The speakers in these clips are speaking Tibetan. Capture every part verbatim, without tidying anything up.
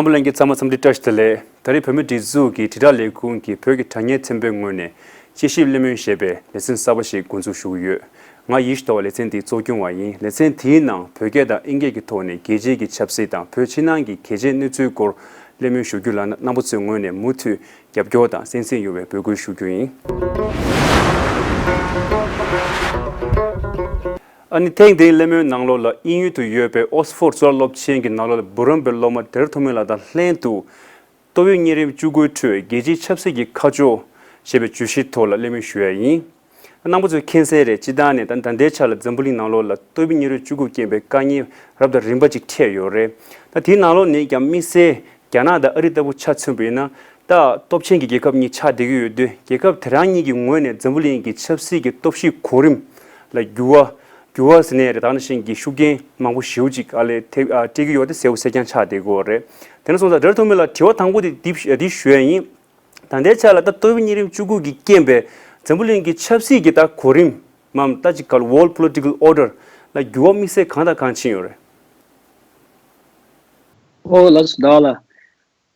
བུ་ལྷན་རྒྱས་ཚང་མ་འཚམས་འདྲི་བཀྲ་ཤིས་བདེ་ལེགས། ད་རེས་བོད་མིའི་སྒྲིག་འཛུགས་ཀྱི་དྲིལ་བསྒྲགས་ལས་ཁུངས་ཀྱིས་བོད་ཀྱི་དྲ་བརྙན་ཐོན་པའི་ངོས་ནས་དཔྱད་ཞིབ་གླེང་མོལ་ཞེས་པའི་ལེ་ཚན་གསར་པ་ཞིག་འགོ་འཛུགས་ཞུ་གི་ཡོད། ང་ཡེ་ཤེས་ཟླ་བ་ལེ་ཚན་འདིའི་གཙོ་སྐྱོང་བ་ཡིན། ལེ་ཚན་དེའི་ནང་བོད་སྐད་དང་ཨིན་སྐད་ཀྱི་ཐོག་ནས་རྒྱལ་སྤྱིའི་གི་ཆབ་སྲིད་དང་བོད་ཕྱི་ནང་གི་གལ་ཆེའི་གནས་ཚུལ་སྐོར་གླེང་མོལ་ཞུ་རྒྱུ་ལ་རྣམ་པ་ཚོའི་ངོས་ནས་མུ་མཐུད་རྒྱབ་སྐྱོར་དང་གསན་གཟིགས་ཡོང་བའི་འབོད་སྐུལ་ཞུ་རྒྱུ་ཡིན། ཨ་ནི་ཐེངས་འདིའི་གླེང་མོལ་ནང་ལོགས་ལ་དབྱིན་ཡུལ་དུ་ཡོད་པའི་ཨོག་སི་ཕོར་གཙུག་ལག་སློབ་ཆེན་གྱི་ནང་ལོགས་ལ་འབུམ་རམས་པའི་སློབ་མ་བདེ་ར་ཐོགས་མེད་ལགས་དང་ལྷན་དུ། ཏོག་དབྱིབས་གཉན་རིམས་བཅུ་དགུའི་ཁྲོད་རྒྱལ་སྤྱིའི་ཆབ་སྲིད་ཀྱི་ཁ་ཕྱོགས་ཞེས་པའི་བརྗོད་གཞིའི་ཐོག་ལ་གླེང་མོལ་ཞུ་ཡ་ཡིན། རྣམ་པ་ཚོས་མཁྱེན་གསལ་རེད། སྤྱིར་བཏང་ནས་ད་ད་ལྟའི་ཆ་ལ་འཛམ་བུ་གླིང་ནང་ལོགས་ལ་ཏོག་དབྱིབས་གཉན་རིམས་བཅུ་དགུ་རྐྱེན་པས་དཀའ་ངལ་རབ་དང་རིམ་པ་ཅིག་འཕྲད་ཡོད་རེད། ད་དེའི་ནང་ལོགས་ནས་ཀྱང་དམིགས་བསལ་རྒྱ་ནག་དང་ཨ་རི་ལྟ་བུ་ཆ་མཚོན་པ་ཡིན་ན། ད་སྟོབས་ཆེན་གྱི་རྒྱལ་ཁབ་གཉིས་ཆགས་བསྡད་ཀྱི་ཡོད་དུས། རྒྱལ་ཁབ་དེ་རང་གཉིས་ཀྱི་ངོས་ནས་འཛམ་བུ་གླིང་གི་ཆབ་སྲིད་ཀྱི་སྟོབས་ཤུགས་གོ་རིམ་ལ་འགྱུར་བ་འགྱུར་བ་ཟེར་ནའི་རེད། ད་ནང་བཞིན་གྱི་ཤུགས་རྐྱེན་མང་པོ་ཞེ་པོ་ཅིག་ཨ་ལས་ཐེབས་ཨ་སྤྲད་ཀྱི་ཡོད་དེ་གསལ་པོ་གསལ་རྐྱང་ཆགས་བསྡད་ཀྱི་ཡོད་རེད། དེ་ནས་སོང་ཙང་བདེ་ར་ཐོགས་མེད་ལགས། དྲི་བ་དང་པོ་དེ་འདི་འདི་ཞུ་ཡ་ཡིན། ད་ལྟའི་ཆ་ལ་ད་ཏོག་དབྱིབས་གཉན་རིམས་བཅུ་དགུ་གི་རྐྱེན་པས་འཛམ་བུ་གླིང་གི་ཆབ་སྲིད་ཀྱི་ད་གོ་རིམ་མམ་ད་ཅིག་ག་ལ་world political order ལ་འགྱུར་བ་དམིགས་བསལ་གང་དང་གང་ཕྱིན་ཡོད་རེད། ཨོ་ལགས་སོ་ཟླ་བ་ལགས།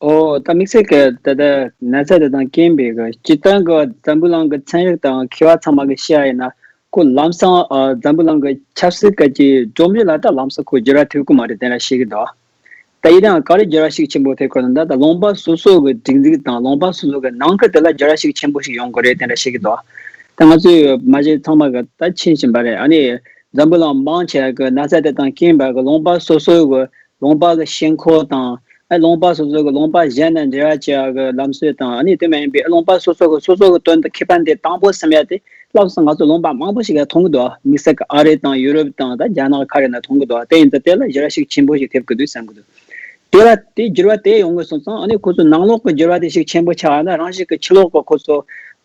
ཨོ་ད་དམིགས་བསལ་གྱི་ད་ལྟ་ན་ཚ་དེ་དང་རྐྱེན་པས་གི་སྤྱིར་བཏང་གི་འཛམ་བུ་གླིང་གི་ཚན་རིག་དང་མཁས་པ་ཚང་མ་གི་བཤད་ཡ་ཡིན་ན། ཁོ་ལམ་སང་ཨ་འཛམ་བུ་གླིང་གི་ཆབ་སྲིད་སྐད་ཀྱི་སྒྲོམ་གཞི་ལ་ད་ལམ་སང་ཁོ་འགྱུར་བ་ཐེབས་ཀྱི་མ་རེད་དེ་འདྲ་བཤད་ཀྱི་འདུག་ད་ཡིན་ནའང་ག་རེ་འགྱུར་བ་ཤུགས་ཆེན་པོ་ཐེབས་ཀྱི་འདུག་ད་ལུང་པ་སོ་སོ་གི་སྒྲིག་འཛུགས་དང་ལུང་པ་སོ་སོ་གི་ནང་ཁུལ་དེ་ལ་འགྱུར་བ་ཤུགས་ཆེན་པོ་ཞིག་ཡོང་གི་རེད་དེ་འདྲ་བཤད་ཀྱི་འདུག་ད་ང་ཚོས་མ་གཞི་ཚང་མ་གི་ད་མཁྱེན་བཞིན་པ་རེད། ཨ་ནི་འཛམ་བུ་གླིང་མང་ཆེ་བ་གི་ན་ཚ་དེ་དང་རྐྱེན་པས་གི་ལུང་པ་སོ་སོ་གི་ལུང་པ་གི་ཤིང་ཁོག་དང་། ཨ་ལུང་པ་སོ་སོ་གི་ལུང་པ་གཞན་དང་འབྲེལ་བ་བྱེད་ཡག་གི་ལམ་སྲོལ་དང་། ཨ་ནི་དེ་མ་ཡིན་པའི་ལུང་པ་སོ་སོ་གི་སོ་སོ་གི་དོན་དུ་ཁེ་ཕན་དེ་དང་པོ་སེམས་ཡ་དེ་ལམ་སང་ང་ཚོ་ལུང་པ་མང་པོ་ཞིག་ལ་མཐོང་གི་འདུག་དམིགས་བསལ་གི་ཨ་རི་དང་ཡུ་རོབ་དང་ད་རྒྱ་ནག་ཁ་རེ་ན་མཐོང་གི་འདུག་དེ་ཡིན་ཙང་དེ་ལ་འགྱུར་བ་ཤུགས་ཆེན་པོ་ཞིག་ཐེབས་ཀྱི་འདུག་བསམ་གི་འདུག་དེ་ལ་དེ་འགྱུར་བ་དེ་ཡོང་གི་སོང་ཙང་། ཨ་ནི་ཁོ་ཚོ་ནང་ལོགས་ཀྱི་འགྱུར་བ་དེ་ཤུགས་ཆེན་པོ་ཆགས་ན་རང་ཞིག་གི་ཕྱི་ལོགས་ཀྱི་ཁོ་ཚོ་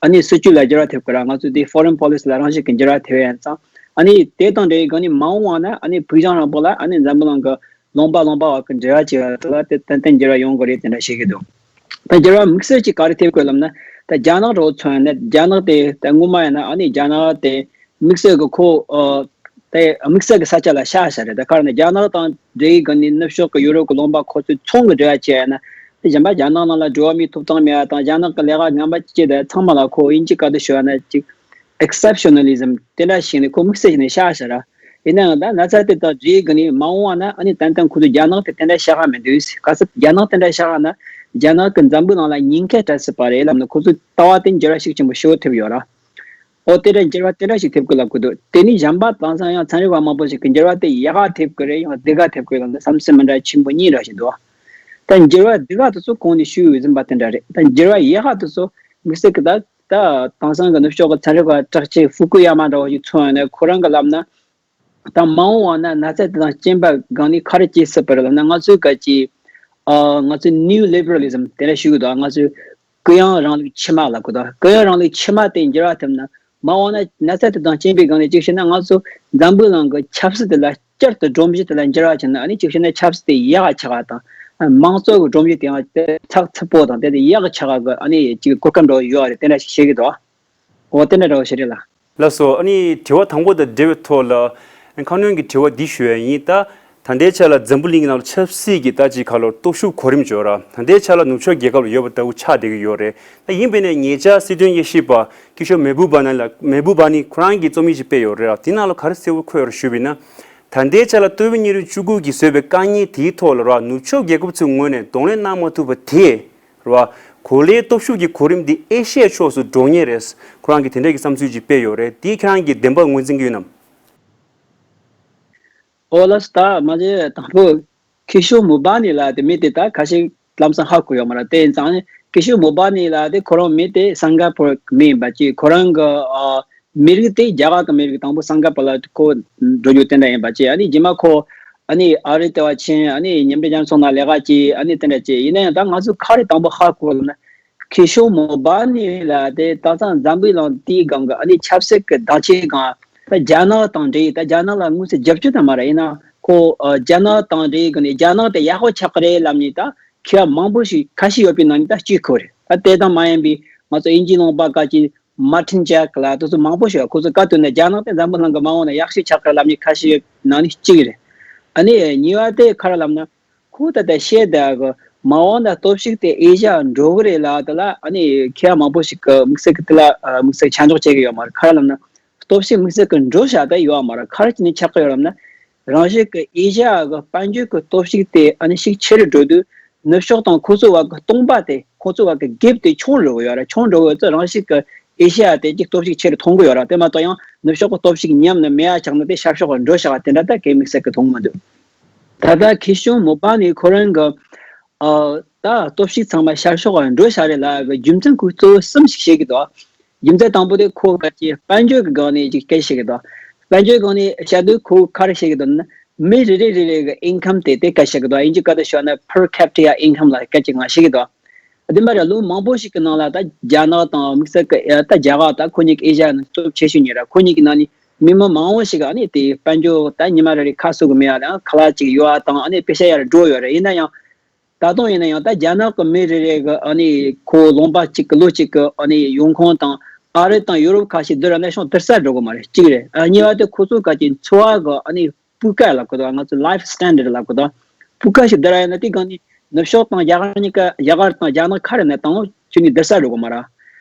ཨ་ནི་སྲིད་ཇུས་ལ་འགྱུར་བ་ཐེབས་ཀྱི་ར། ང་ཚོ་དེ་ཕོ་རེན་པོ་ལི་སི་ལ་རང་ཞིག་གི་འགྱུར་བ་ཐེབས་ཡ་ཡིན་ཙང་། ཨ་ནི་དེ་དང་འབྲེལ་བའི་སྒང་ནས་མ་འོངས་པ་ན་ཨ་ནི་ཕུགས་རྒྱང་རིང་པོ་ལ་ཨ་ནི་འཛམ་བུ་གླིང་གི་ལུང་པ་ལུང་པ་བར་གྱི་འབྲེལ་བ་བྱེད་པ་དེ་ལ་དེ་ཏན་ཏན་འགྱུར་བ་ཡོང་གི་རེད་དེ་འདྲ་བཤད་ཀྱི་འདུག་ད་འགྱུར་བ་དམིགས་བསལ་གྱིས་ག་རེ་ཐེབས་དགོས་ལབ་ན། ད་རྒྱ་ནག་འདྲ་བོ་མཚོན་ན་རྒྱ་ནག་དེ་ད་སྔོན་མ་ཡིན་ན་ཨ་ནི་རྒྱ་ནག་དེ་དམིགས་བསལ་གྱི་ཁོ་ཨ་དེ་དམིགས་བསལ་གྱི་ས་ཆ་ལ་ཤར་ཤར་རེད། ད་ག་རེ་ན་རྒྱ་ནག་དང་འབྲེལ་ཡོད་གི་ནི་ནུབ་ཕྱོགས་ཀྱི་ཡུ་རོབ་ཀྱི་ལུང་པ་ཁོ་ཚོའི་ཚོང་གི་འབྲེལ་བ་བྱས་ན། དེ་གཞན་པ་རྒྱ་ནག་ནང་ལ་འགྲོ་བ་མིའི་ཐོབ་ཐང་མེད་པ་དང་རྒྱ་ནག་གི་ལས་ཀ་ངན་པ་ཅི་བྱེད་དེ་ཚང་མ་ལ་ཁོ་དབྱིན་ཇི་སྐད་དུ་ཞུ་བ་ན་ཅིག exceptionalism དེ་འདྲ་ཞིག་ནས་ཁོ་དམིགས་བསལ་ཞིག་ནས་ཤ་ཤ་ར། ཡིན་ནའང་ད་ན་ཚ་དེ་དང་འབྲེལ་གི་ནས་མ་འོངས་པ་ན་ཨ་ནི་ཏན་ཏན་ཁོ་ཚོ་རྒྱ་ནག་དེ་དེ་འདྲ་ཤ་ཤ་མི་འདུག་ག་ཚོད་རྒྱ་ནག་དེ་འདྲ་ཤ་ཤ་ན་རྒྱ་ནག་གི་འཛམ་བུ་ནང་ལ་ཉེན་ཁ་འཕྲད་སྲིད་པ་རེད་ལབ་ན་ཁོ་ཚོ་ལྟ་བ་དེ་འགྱུར་བ་ཤུགས་ཆེན་པོ་ཞེ་པོ་ཐེབས་ཡོད་ར། ཨོ་དེ་འདྲ་འགྱུར་བ་དེ་འདྲ་ཞིག་ཐེབས་ཀྱི་ལབ་ཀྱི་འདུག་དེ་ནི་གཞན་པ་དེང་སང་ཡང་ཚན་རིག་པ་མང་པོ་ཞིག་གིས་འགྱུར་བ་དེ་ཡག་ག་ཐེབས་ཀྱི་རེད་ཡང་སྡུག་ག་ཐེབས་ཀྱི་རེད་ལབ་ན་བསམ་ཚུལ་མི་འདྲ་ཆེན་པོ་གཉིས་འདྲ་ཞིག་འདུག་ད་འགྱུར་བ་སྡུག་ག་དེ་ཚོ་གོང་ནས་ཞུས་ཡོད་ཟིན་པ་དེ་འདྲ་རེད། ད་འགྱུར་བ་ཡག་ག་དེ་ཚོ་དམིགས་བསལ་གྱི་ད། ད་དེང་སང་གི་ནུབ་ཕྱོགས་ཀྱི་ཚན་རིག་པ་གྲགས་ཆེ་ཧྥུ་ཀུ་ཡ་མ་འདྲ་བོ་ཞིག་མཚོན་ཡོང་ན་ཁོ་རང་གི་ལབ་ན། ད་མ་འོངས་པ་ན་ན་ཚ་དེ་དང་རྐྱེན་པ་སྒང་ནས་ག་རེ་སྐྱེ་སྲིད་པ་རེད་ལབ་ན་ང་ཚོའི་སྐད་ཀྱི་ཨ་ང་ཚོའི་ནིའུ་ལི་བྷི་ར་ལི་ཛམ་དེ་འདྲ་ཞུ་གི་འདུག་ང་ཚོའི་གུ་ཡངས་རིང་ལུགས་ཕྱི་མ་ལབ་གི་འདུག་གུ་ཡངས་རིང་ལུགས་ཕྱི་མ་དེ་འགྱུར་བ་ཐེབས་ན་མ་འོངས་ན་ན་ཚ་དེ་དང་རྐྱེན་པའི་སྒང་ནས་གཅིག་བྱས་ན་ང་ཚོ་འཛམ་བུ་གླིང་གི་ཆབ་སྲིད་དེ་ལ་བསྐྱར་དུ་སྒྲོམ་གཞི་དེ་ལ་འགྱུར་བ་ཕྱིན་ན་ཨ་ནི་གཅིག་བྱས་ན་ཆབ་སྲིད་དེ་ཡག་ག་ཆགས་པ་དང་མང་གཙོ་གི་སྒྲོམ་གཞི་དེ་ཡང་དེ་ཚགས་ཚུད་པོ་དང་དེ་དེ་ཡག་ག་ཆགས་ག་གི་ཨ་ནི་གཅིག་གོ་སྐབས་འདྲ་བོ་ཡོད་རེད་དེ་འདྲ་ཞིག་བཤད་གི་འདུག་འོ་དེ་འདྲ་འདྲ་བོ་ཞིག་རེད་ལ། ལགས་སོ། ཨ་ནི་དྲི་བ་དང་པོ་དང་འབྲེལ་བའི་ཐོག་ལ། ཁ་སྣོན་གྱི་དྲི་བ་འདི་ཞུ་ཡ་ཡིན། ད་ད་ལྟའི་ཆ་ལ་འཛམ་བུ་གླིང་གི་ནང་ལ་ཆབ་སྲིད་ཀྱི་ད་ཅིག་ཁ་ལོ་སྟོབས་ཤུགས་གོ་རིམ་བརྗོད་ར་ད་ལྟའི་ཆ་ལ་ནུབ་ཕྱོགས་རྒྱལ་ཁབ་ལ་ཡོད་པ་ལྟ་བུ་ཆགས་བསྡད་ཀྱི་ཡོད་རེད། ད་ཡིན་པས་ན་ཉེ་ཆར་སྲིད་དོན་དབྱེ་ཞིབ་པ་སྐྱིད་ཤོད་མེ་བུ་བ་ནི་ལ་མེ་བུ་བ་ནི་ཁོ་རང་གིས་རྩོམ་ཡིག་ཅིག་སྤེལ་ཡོད་རེད། དེ་ནང་ལ་ག་རེ་གསལ་བོ་འཁོད་ཡོད་རེད་ཞུས་པ་ཡིན་ན། ད་ལྟའི་ཆ་ལ་ཏོག་དབྱིབས་གཉན་རིམས་བཅུ་དགུ་གིས་བཟོས་པའི་དཀའ་ངལ་དེའི་ཐོག་ལ་ར་ནུབ་ཕྱོགས་རྒྱལ་ཁབ་ཚོའི་ངོས་ནས་གདོང་ལེན་གནང་མ་ཐུབ་པ་དེས། རེད་བ། གོ་ལའི་སྟོབས་ཤུགས་ཀྱི་གོ་རིམ་འདི་ཨེ་ཤི་ཡའི་ཕྱོགས་སུ་འགྲོ་ངེས་རེད། ཁོ་རང་གིས་དེ་འདྲ་གི་བསམ་ཚུལ་ཅིག་སྤེལ་ཡོད་རེད། འདི་ཁྱེད་རང་གིས་བདེན་པ་ངོས་འཛིན་གྱི་ཡོད་ནམ། ཨོ་ལགས་སོ། ད་མ་ཟད་དང་པོ་ཁེ་ཤོ་མོ་བྷ་ནི་ལགས་དེ་མི་དེ་ད་ཁ་ཤས་ལམ་སང་ཧ་གོ་ཡོད་མ་རེད། དེ་ཡིན་ཙང་ཁེ་ཤོ་མོ་བྷ་ནི་ལགས་དེ་ཁོ་རང་མི་དེ་སིང་ག་པོར་མི་ཡིན་པ་ཅིག་ཁོ་རང་གི་ཨ། མི་རིགས་དེ་རྒྱ་གར་གྱི་མི་རིགས་དང་པོ་སིང་ག་པོར་ལ་ཁོ་འགྲོ་རྒྱུ་དེ་འདྲ་ཡིན་པ་བཅས། ཨ་ནི་རྗེས་མ་ཁོ་ཨ་ནི་ཨ་རི་ལྟེ་བ་ཕྱིན། ཨ་ནི་མཉམ་འབྲེལ་རྒྱལ་ཚོགས་ནང་ལས་ཀ་བྱས། ཨ་ནི་དེ་འདྲ་བྱས། ཡིན་ན་ཡང་ད་ང་ཚོ་ག་རེ་དང་པོ་ཧ་གོ་ལབ་ན་ཁེ་ཤོ་མོ་བྷ་ནི་ལགས་དེ་ད་ཚང་འཛམ་བུའི་གླིང་དེའི་སྒང་གི་ཨ་ནི་ཆབ་སྲིད་ཀྱི་བདག་ཆའི་སྒང་ད་རྒྱ་ནག་དང་འབྲེལ་ཡོད། ད་རྒྱ་ནག་ལ་དངོས་སུ་རྒྱབ་སྐྱོར་དང་མ་རེད། ཡིན་ན་ཁོ་ཨ་རྒྱ་ནག་དང་འབྲེལ་ཡོད་གི་ནས་རྒྱ་ནག་དེ་ཡག་པོ་ཆགས་ཀྱི་རེད་ལབ་ནས་ད་མཁས་པ་མང་པོ་ཞིག་ཁ་ཤས་ཡོད་པའི་ནང་ནས་ད་གཅིག་ཁོ་རེད། ད་དེ་དང་མ་ཡིན་པའི་ང་ཚོ་དབྱིན་ཇིའི་ལུང་པ་སྐད་ཀྱི་མར་ཊིན་ཇེག་ལ་དེ་ཚོ་མང་པོ་ཞིག་ཁོ་ཚོ་བཀའ་བཏོན་ནས་རྒྱ་ནག་དེ་འཛམ་བུ་གླིང་གི་མ་འོངས་ན་ཡག་ཤོས་ཆགས་ཀྱི་རེད་ལབ་ནས་ཁ་ཤས་ནང་ནས་གཅིག་རེད། ཨ་ནི་གཉིས་པ་དེ་ག་རེ་ལབ་ན་ཁོ་ད་ལྟ་བཤད་བསྡད་གི་ མ་འོངས་ན་སྟོབས་ཤུགས་དེ་ཨེ་ཤ་ཡ་འགྲོ་གི་རེད་ལབ་དེ་ལ་ཨ་ནི་མཁས་པ་མང་པོ་ཞིག་གི་དམིགས་བསལ་གི་དེ་ལ་དམིགས་བསལ་ཆ་འཇོག་བྱེད་ཀྱི་ཡོད་མ་རེད། ག་རེ་ལབ་ན་སྟོབས་ཤུགས་དམིགས་བསལ་གི་འགྲོ་བྱ་དེ་ཡོད་མ་རེད། ག་རེ་བྱས་ནས་ཆགས་ཀྱི་ཡོད་ལབ་ན། རང་བཞིན་གྱི་ཨེ་ཤ་ཡ་གི་དཔལ་འབྱོར་གྱི་སྟོབས་ཤུགས་དེ་ཨ་ནི་ཤུགས་ཆེ་རུ་འགྲོ་དུས་ནུབ་ཕྱོགས་དང་ཁོ་ཚོའི་བར་གྱི་སྟོང་པ་དེ་ཁོ་ཚོའི་བར་གྱི་གེབ་དེ་ཆུང་འགྲོ་གི་ཡོད་རེད། ཆུང་འགྲོ་གི་ཡོད་ཙང་རང་བཞིན་གྱི་ཨེ་ཤ་ཡ་དེ་གཅིག་སྟོབས་ཤུགས་ཆེ་རུ་གཏོང་གི་ཡོད་རེད། དེ་མ་གཏོགས་ཡང་ནུབ་ཕྱོགས་ཀྱི་སྟོབས་ཤུགས་ཉམས་ནས་མེད་ཡ་ཆགས་ན་དེ་ཤར་ཕྱོགས་ལ་འགྲོ་བྱ་བ་དེ་འདྲ་ད་གའི་དམིགས་བསལ་གྱི་མཐོང་མི་འདུག་ད་ལྟ་མཁས་དབང་མོ་པ་ནི་ཁོ་རང་གི་ཨ་ད་སྟོབས་ཤུགས་ཚང་མ་ཤར་ཕྱོགས་ལ་འགྲོ་བྱ་རེད་ལབ་གི་རྒྱུ་མཚན་ཁོས་གཙོ་བོ་གསུམ་ཞིག་བཤད་ཀྱི་འདུག་རྒྱུ་མཚན་དང་པོ་དེ་ཁོ་ག་ཅིག་དཔལ་འབྱོར་གྱི་སྒང་ནས་ཅིག་སྐད་ཆ་བཤད་ཀྱི་འདུག་དཔལ་འབྱོར་སྒང་ནས་བཤད་དུས་ཁོ་ག་རེ་བཤད་ཀྱི་འདུག་ན། མི་རེ་རེ་རེ་རེ་གི་ཨིན་ཀམ་དེ་དེ་སྐད་ཆ་བཤད་ཀྱི་འདུག་དབྱིན་ཇི་སྐད་དུ་ཞུས་ན་per capita income ལ་སྐད་ཆ་ང་བཤད་ཀྱི་འདུག་དེ་མ་རེད། ལོ་མང་པོ་ཞིག་གི་ནང་ལ་ད་རྒྱ་ནག་དང་དམིགས་བསལ་གྱི་ད་རྒྱ་གར་ད་ཁོ་གཉིས་ཀྱི་ཨེ་ཤ་ཡ་ནང་སྟོབས་ཆེ་ཤོས་གཉིས་རེད། ཁོ་གཉིས་ཀྱི་ནང་ནས་མི་མང་མང་བོ་ཞིག་ཨ་ནི་དེ་དཔལ་འབྱོར་ད་ཉི་མ་རེ་རེ་ཁ་གསོ་གི་མེད་ཡ་དང་ཁ་ལག་ཅིག་ཡོད་ཡ་དང་ཨ་ནི་པེ་ཤ་ཡར་འགྲོ་ཡོད་རེད། ཡིན་ན་ཡང་ད་དུང་ཡིན་ན་ཡང་ད་རྒྱ་ནག་གི་མི་རེ་རེ་གི་ཨ་ནི་ཁོ་ལུང་པ་གཅིག་གི་ལོ་གཅིག་གི་ཨ་ནི་ཡོང་ཁུངས་དང་ཨ་རི་དང་ཡུ་རོབ་ཁ་ཤས་བསྡུར་ཡ་ན་ཤོང་དུར་ས་འགྲོ་གི་མ་རེད། གཅིག་རེད། ཨ་གཉིས་པ་དེ་ཁོ་ཚོ་ག་ཅིག་འཚོ་བ་གི་ཨ་ནི་སྤུས་ཀ་ལབ་གི་འདུག་ང་ཚོ་life standard ལབ་གི་འདུག་སྤུས་ཀ་ཞིག་བསྡུར་ཡ་ཡིན་ན་དེ་གང་ནི་ནུབ་ཕྱོགས་དང་རྒྱ་གར་གཉིས་ཀ་རྒྱ་གར་དང་རྒྱ་ནག་ག་རེ་ནས་དང་ཁྱོད་གཉིས་བསྡུར་ས་འགྲོ་གི་མ་རེད།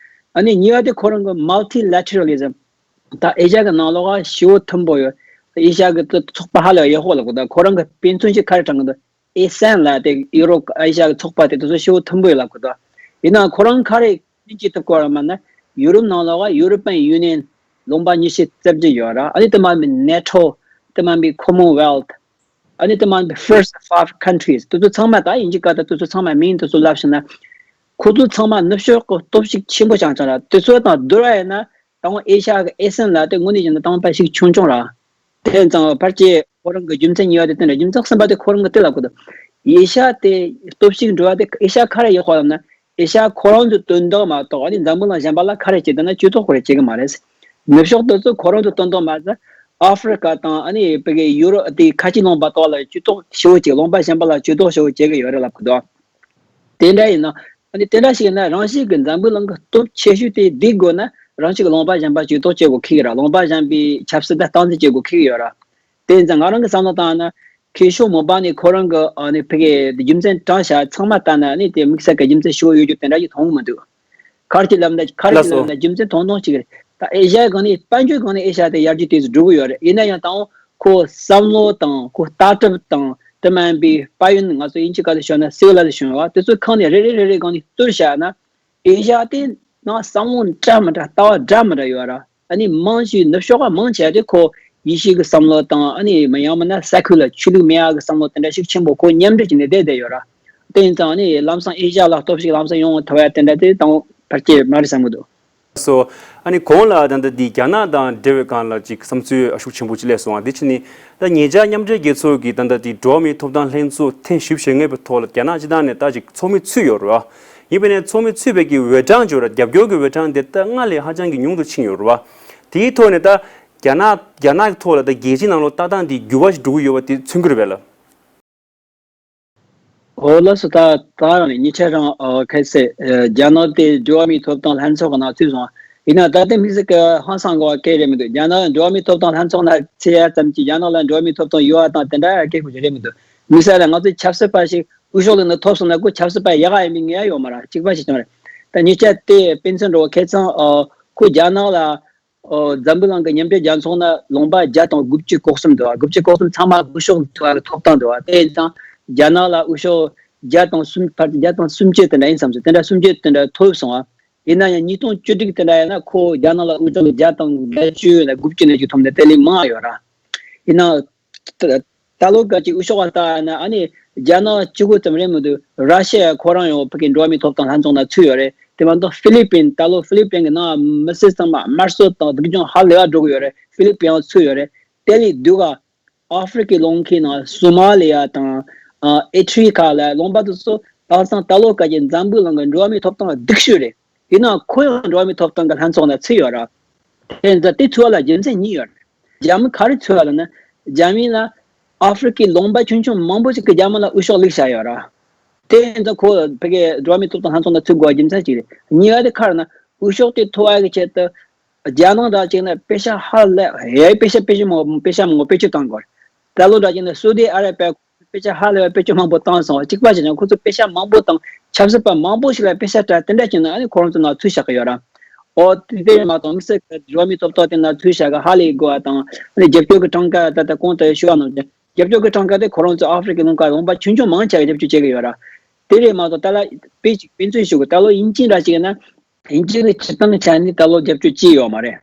ཨ་ནི་གཉིས་པ་དེ་ཁོ་རང་གི་multilateralism ད་ཨེ་ཤ་ཡ་གི་ནང་ལོགས་ཀ་ཞི་བོ་མཐུན་པོ་ཡོད། ཨེ་ཤ་ཡ་གི་ཚོགས་པ་ཧ་ལས་ཡག་པོ་ལབ་གི་འདུག་ཁོ་རང་གི་དཔེ་མཚོན་ཞིག་ག་རེ་དྲངས་གི་འདུག་ཨེ་སན་ལ་དེ་ཡུ་རོབ་ཨེ་ཤ་ཡ་གི་ཚོགས་པ་དེ་དེ་ཚོ་ཞི་བོ་མཐུན་པོ་ཡོད་ལབ་གི་འདུག་ཡིན་ནའང་ཁོ་རང་ག་རེ་ལེན་བྱེད་ཐུབ་ཀྱི་ཡོད་རེད་མ་ན་ཡུ་རོབ་ནང་ལོགས་ཀ་European Union ལུང་པ་ཉི་ཤུ་རྩ་བརྒྱད་ཡོད་ར། ཨ་ནི་དེ་མ་མི་NATO དེ་མ་མི་Commonwealth ཨ་ནི་དེ་མ་མི་First Five Countries དེ་ཚོ་ཚང་མ་ད་དབྱིན་ཇི་སྐད་དུ་དེ་ཚོ་ཚང་མ་མིང་དེ་ཚོ་ལབ་ཤེས་ན་ཁོ་ཚོ་ཚང་མ་ནུབ་ཕྱོགས་ཀྱི་སྟོབས་ཤུགས་ཆེན་པོ་ཆགས་ཆགས་ར། དེ་ཚོ་དང་བསྡུར་བ་ཡིན་ན་དང་ཨེ་ཤ་ཡ་གི་ཨེ་སན་ལ་དེ་དངོས་གནས་བྱས་ན་དང་པ་ཞིག་ཆུང་ཆུང་ར། དེ་ཙང་ཕལ་ཆེར་ཁོ་རང་གི་རྒྱུ་མཚན་གཉིས་པ་དེ་བསྟན་ར། རྒྱུ་མཚན་གསུམ་པ་དེ་ཁོ་རང་གི་དེ་ལབ་གི་འདུག་ཨེ་ཤ་ཡ་དེ་སྟོབས་ཤུགས་འགྲོ་བ་དེ་ཨེ་ཤ་ཡ་ག་རེ་ཡག་པོ་ལབ་ན་ཨེ་ཤ་ཡ་ཁོ་རང་ཚོའི་དོན་དག་མ་གཏོགས་ཨ་ནི་འཛམ་བུ་གླིང་གཞན་པ་ལ་ག་རེ་བྱེད་དེ་ན་ཇུས་གཏོགས་ཁོ་རེ་བྱེད་གི་མ་རེད། ནུབ་ཕྱོགས་དེ་ཚོ་ཁོ་རང་ཚོའི་དོན་དག་མ་ཟད་ཨ་ཧྥི་རི་ཀ་དང་ཨ་ནི་བོད་ཀྱི་ཡུ་རོབ་དེ་ཁ་ཆེ་ལུང་པ་ཐོག་ལ་ཇུས་གཏོགས་ཞེ་པོ་བྱེད། ལུང་པ་གཞན་པ་ལ་ཇུས་གཏོགས་ཞེ་པོ་བྱེད་གི་ཡོད་རེད་ལབ་གི་འདུག་དེ་འདྲ་ཡིན་ན་ཨ་ནི་དེ་འདྲ་ཞིག་ཡིན་ན་རང་བཞིན་གྱི་འཛམ་བུ་གླིང་གི་སྟོབས་ཆེ་ཤོས་དེ་འདི་དགོས་ན་རང་བཞིན་གྱི་ལུང་པ་གཞན་པ་ཇུས་གཏོགས་བྱེད་དགོས་ཁེལ་གི་ར། ལུང་པ་གཞན་པའི་ཆབ་སྲིད་དང་སྟངས་འཛིན་བྱེད་དགོས་ཁེལ་གི་ཡོད་ར། དེ་ཡིན་ཙང་ང་རང་གི་བསམ་བློ་བཏང་ན་མཁས་དབང་མོ་པ་ནི་ཁོ་རང་གི་ཨ་ནི་ཕ་གི་རྒྱུ་མཚན་དྲངས་བཞག་ཚང་མ་ལྟ་ན་ནི་དེ་དམིགས་བསལ་གྱི་རྒྱུ་མཚན་ཞེ་པོ་ཡོད་རྒྱུ་དེ་འདྲ་ཞིག་མཐོང་གི་མི་འདུག་ག་རེ་ཅིག་ལབ་ན་ག་རེ་ལགས་ཅིག་ལབ་སོ། ན་རྒྱུ་མཚན་ཐུང་ཐུང་ཅིག་རེད། ད་ཨེ་ཤ་ཡ་གང་ནས་དཔལ་འབྱོར་གང་ནས་ཨེ་ཤ་ཡ་དེ་ཡར་རྒྱས་དེ་ཚོ་འགྲོ་གི་ཡོད་རེད། ཡིན་ན་ཡང་ད་ཁོ་བསམ་བློ་དང་ཁོ་ལྟ་གྲུབ་དང་དེ་མིན་པའི་དཔལ་ཡོན་ང་ཚོ་དབྱིན་ཇི་སྐད་དུ་ཞུས་ན་civilization བ་དེ་ཚོ་གང་ནས་རེ་རེ་རེ་རེ་གང་ནས་བསྡུར་བྱས་ན་ཨེ་ཤ་ཡ་དེ་ནང་བསམ་བློ་འདྲ་མི་འདྲ་ལྟ་བ་འདྲ་མི་འདྲ་ཡོད་ར། ཨ་ནི་མང་ཤོས་ནུབ་ཕྱོགས་པ་མང་ཆེ་བ་དེ་ཁོ་ཡེ་ཤུ་གི་བསམ་བློ་དང་ཨ་ནི་མི་ཡང་མིན་ན་ས་ཁུལ་ལ་ཆོས་ལུགས་མེད་ཡག་གི་བསམ་བློ་དེ་འདྲ་ཞིག་ཆེན་པོ་ཁོ་མཉམ་འབྲེལ་བྱས་ནས་བསྡད་བསྡད་ཡོད་ར། དེ་ཡིན་ཙང་ཨ་ནི་ལམ་སང་ཨེ་ཤ་ཡ་ལ་སྟོབས་ཤུགས་ལམ་སང་ཡོང་ཐུབ་ཡ་དེ་འདྲ་དེ་དང་བར་ཆད་མ་རེད་བསམ་གི་འདུག་སོ། ཨ་ནི་གོང་ལ་ད་ལྟ་འདི་རྒྱ་ནག་དང་འབྲེལ་བའི་སྒང་ལ་ཅིག་བསམ་ཚུལ་ཤུགས་ཆེན་པོ་ཅིག་སླེབས་སོང་བ། འདི་ཕྱི་ནི་ད་ཉེ་ཆར་མཉམ་འབྲེལ་རྒྱལ་ཚོགས་ཀྱི་ད་ལྟ་འདི་འགྲོ་བ་མིའི་ཐོབ་ཐང་ལྷན་ཚོགས་ཐེངས་བཞི་བཅུ་ཞེ་ལྔ་པའི་ཐོག་ལ་རྒྱ་ནག་སྤྱི་བཏང་ནས་ད་ཅིག་ཚོགས་མི་ཚུད་ཡོད་རེད་བ། ཡིན་པས་ནས་ཚོགས་མི་ཚུད་པའི་གི་འོས་གྲངས་ཅིག་ཡོད་ར། རྒྱབ་སྐྱོར་གྱི་འོས་གྲངས་དེ་ད་སྔར་ལས་ཧ་ཅང་གི་ཉུང་དུ་ཕྱིན་ཡོད་རེད་བ། དེའི་ཐོག་ནས་ད་རྒྱ་ནག་རྒྱ་ནག་གི་ཐོག་ལ་ད་རྒྱལ་སྤྱིའི་ནང་ལོགས་ལྟ་སྟངས་དེ་འགྱུར་བ་ཞིག་འགྲོ་གི་ཡོད་པ་དེ་མཚོན་གྱི་རེད་པས་ལགས། འོ་ལགས་སོ། ད་ད་རང་ཉེ་ཆར་རང་ཨ་གལ་སྲིད་ཨ་རྒྱ་ནག་དེ་འགྲོ་བ་མིའི་ཐོབ་ཐང་ལྷན་ཚོགས་ཀྱི་ནང་ཚུད་སོང་། ཡིན་ན་ད་ལྟ་དམིགས་བསལ་གྱི་ཧང་སང་དགོས་པ་གང་ཡང་རེད་མི་འདུག་རྒྱ་ནག་འགྲོ་བ་མིའི་ཐོབ་ཐང་ལྷན་ཚོགས་ནང་ཚུད་ཡ་ཙམ་གྱིས་རྒྱ་ནག་ལ་འགྲོ་བ་མིའི་ཐོབ་ཐང་ཡོད་པ་དང་དེ་འདྲ་ཡ་སྐད་ཤོད་རྒྱུ་རེད་མི་འདུག་དམིགས་བསལ་ལ་ང་ཚོ་ཆབ་སྲིད་པ་ཞིག་འོས་ཤོག་ལེན་ན་ཐོབ་སོང་ན་ཁོ་ཆབ་སྲིད་པ་ཡག་ག་ཡིན་མིན་ངེས་ཡ་ཡོད་མ་རེད། གཅིག་པ་ཞིག་ཀྱང་རེད། ད་ཉེ་ཆར་དེ་དཔེ་མཚོན་འདྲ་བོ་ཁ་སང་ཨ་ཁོ་རྒྱ་ནག་ལ་ཨོ་འཛམ་བུ་གླིང་གི་མཉམ་འབྲེལ་རྒྱལ་ཚོགས་ན་ལུང་པ་བརྒྱ་དང་དགུ་བཅུ་གོ་གསུམ་འདུག་བ། དགུ་བཅུ་གོ་གསུམ་ཚང་མ་འོས་ཤོག་ཐོབ་ཐང་འདུག་བ། དེ་ཡིན་ཙང་རྒྱ་ནག་ལ་འོས་ཤོག་བརྒྱ་དང་གསུམ་བར་དུ་བརྒྱ་དང་སུམ་ཅུ་དེ་འདྲ་ཡིན་བསམ་སོང་། དེ་འདྲ་སུམ་ཅུ་དེ་འདྲ་ཐོབ་སོང་བ། ཡིན་ན་ཡང་ཉིས་སྟོང་བཅུ་དྲུག་དེ་འདྲ་ཡིན་ན་ཁོ་རྒྱ་ནག་ལ་འོས་ཤོག་བརྒྱ་དང་བརྒྱད་ཅུ་ལ་བཅུ་ཐོབ་ནས་དེ་ལས་མང་ཡོད་ར། ཡིན་ན། ད་ལོ་ག་ཅིག་འོས་ཤོག་ལ་ལྟ་ན་ཨ་ནི་རྒྱ་ནག་གཅིག་པོ་ཙམ་རེད་མི་འདུག་ར་ཤི་ཡ་ཁོ་རང་ཡང་ཕ་གི་འགྲོ་བ་མིའི་ཐོབ་ཐང་ལྷན་ཚོགས་ནང་ཚུད་ཡོད་རེད། དེ་མ་གཏོགས་ཧྥི་ལི་པིན། ད་ལོ་ཧྥི་ལི་པིན་གི་ནང་མི་སེར་ཚང་མ་དམར་གསོད་དང་སྡུག་སྦྱོང་ཧ་ལས་པ་འགྲོ་གི་ཡོད་རེད། ཧྥི་ལི་པིན་ཡང་ཚུད་ཡོད་རེད། དེ་ལས་སྡུག་ག་ཨ་ཧྥི་རི་ཀའི་ལུང་ཁའི་ནང་སོ་མ་ལི་ཡ་དང་ཨ་ཨེ་ཕྲི་ཁ་ལ་ལུང་པ་དེ་ཚོ་དེང་སང་ད་ལོ་ག་ཅིག་འཛམ་བུ་གླིང་གི་འགྲོ་བ་མིའི་ཐོབ་ཐང་སྡུག་ཤོས་རེད། ཡིན་ནའང་ཁོ་ཡང་འགྲོ་བ་མིའི་ཐོབ་ཐང་གི་ལྷན་ཚོགས་ནང་ཚུད་ཡོད་རེད། དེ་ཚོ་དེ་ཚུད་པ་ལ་རྒྱུ་མཚན་གཉིས་ཡོད་རེད། རྒྱ་མི་ག་རེ་ཚུད་པ་ལབ་ན། རྒྱ་མི་ལ་ཨ་ཧྥི་རི་ཀའི་ལུང་པ་ཆུང་ཆུང་མང་པོ་ཞིག་གིས་རྒྱ་མི་ལ་འོས་ཤོག་བླུགས་བཞག་ཡོད་རེད། དེ་ཡིན་ཙང་ཁོ་ཕ་གི་འགྲོ་བ་མིའི་ཐོབ་ཐང་ལྷན་ཚོགས་ནང་ཚུད་དགོས་པའི་རྒྱུ་མཚན་གཅིག་རེད། གཉིས་པ་དེ་ག་རེ་ན་འོས་ཤོག་དེ་ཐོབ་པ་གི་ཆེད་དུ་རྒྱ་ནག་འདྲ་ཅིག་ན་པེ་ཤ་ཧ་ལས་ཡ་པེ་ཤ་པེ་ཤ་མང་པེ་ཤ་མང་པོ་བེད་སྤྱོད་གཏང་དགོས་རེད། ད་ལོ་འདྲ་ཅིག་ན་སོ་ཏི་ཨ་ར་པི་ཡ། དཔེ་ཆ་ཧ་ལས་པའི་དཔེ་སྐྱོན་མང་པོ་བཏང་སོང་། གཅིག་པ་བྱས་ན་ཁོ་ཚོ་དཔེ་ཆ་མང་པོ་དང་ཆབ་སྲིད་པ་མང་པོ་ཞིག་ལ་དཔེ་ཆ་དྲ་དེ་འདྲ་བྱས་ན་ཨ་ནི་ཁོ་རང་ཚོ་ནང་ཚུད་བཞག་གི་ཡོད་ར། ཨོ་དེ་དེ་མ་གཏོགས་དམིགས་བསལ་གྱི་འགྲོ་བ་མིའི་ཐོབ་ཐང་དེ་ནང་ཚུད་བཞག་གི་ཧ་ལས་དགོས་པ་དང་ཨ་ནི་རྒྱབ་སྐྱོར་གྱི་གྲངས་ཀ་ད་ལྟ་གོང་དུ་ཞུས་པ་ནང་བཞིན་རྒྱབ་སྐྱོར་གྱི་གྲངས་ཀ་དེ་ཁོ་རང་ཚོ་ཨ་ཧྥེ་རི་ཁའི་ལུང་པ་ལུང་པ་ཆུང་ཆུང་མང་ཆེ་གི་རྒྱབ་སྐྱོར་བྱེད་ཀྱི་ཡོད་ར། དེ་རེད་མ་གཏོགས་ད་ལ་དཔེ་ཅིག་དཔེ་མཚོན་ཞུ་གི་ད་ལོ་དབྱིན་ཇི་འདྲ་ཅིག་ཡིན་ན། དབྱིན་ཇི་གི་སྤྱིར་བཏང་གི་ཆ་ནས་ད་ལོ་རྒྱབ་སྐྱོར་ཅི་ཡོད་མ་རེད།